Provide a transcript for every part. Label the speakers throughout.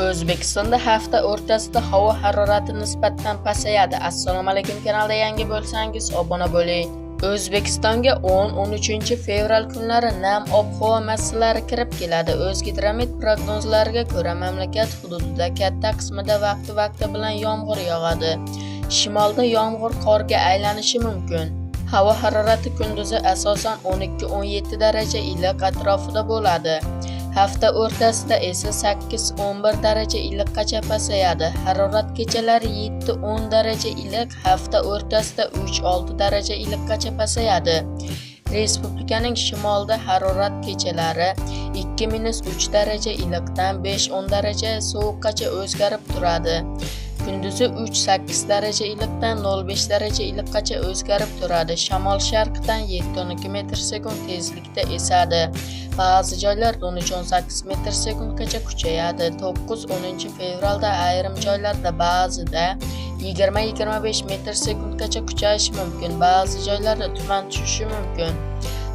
Speaker 1: O'zbekistonda hafta o'rtasida havo harorati nisbatan pasayadi. Assalomu alaykum, kanalda yangi bo'lsangiz obuna bo'ling. O'zbekistonga 10-13 fevral kunlari nam ob-havo massalari kirib keladi. O'zgidromet prognozlariga ko'ra, mamlakat hududida katta qismida vaqti-vaqti bilan yomg'ir yog'adi. Shimolda yomg'ir qorga aylanishi mumkin. Havo harorati kunduzi asosan 12-17 daraja iliq atrofida bo'ladi. Hafta o'rtasida esa 8-11 daraja iliqqacha pasayadi. Harorat kechalari 7-10 daraja iliq, hafta o'rtasida 3-6 daraja iliqqacha pasayadi. Respublikaning shimolida harorat kechalari 2-3 daraja iliqdan 5-10 daraja sovuqqacha o'zgarib turadi. Kunduzi 3-8 daraja iliqdan 0-5 daraja iliqqacha o'zgarib turadi. Shamol sharqdan 7-12 metr sekund tezlikda esadi. Ba'zi joylarda 13-18 metr sekundgacha kuchayadi. 9-10 fevralda ayrim joylarda ba'zida 20-25 metr sekundgacha kuchayishi mumkin. Ba'zi joylarda tuman tushishi mumkin.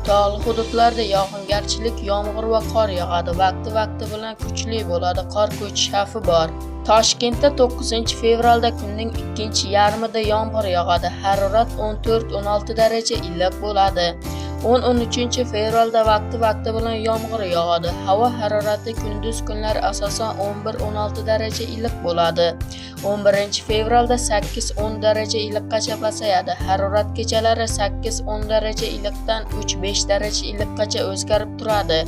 Speaker 1: Tog'li hududlarda yog'ingarchilik, yomg'ir va qor yog'adi. Vaqti-vaqti bilan kuchli bo'ladi. Qor ko'chish xavfi bor. Toshkentda 9 fevralda kunning ikkinchi yarmida yomg'ir yog'adi. Harorat 14-16 daraja iliq bo'ladi. 10-13 fevralda vaqti-vaqti bilan yomg'ir yog'adi. Havo harorati kunduz kunlari asosan 11-16 daraja iliq bo'ladi. 11 fevralda 8-10 daraja iliqqacha pasayadi. Harorat kechalari 8-10 daraja iliqdan 3-5 daraja iliqqacha o'zgarib turadi.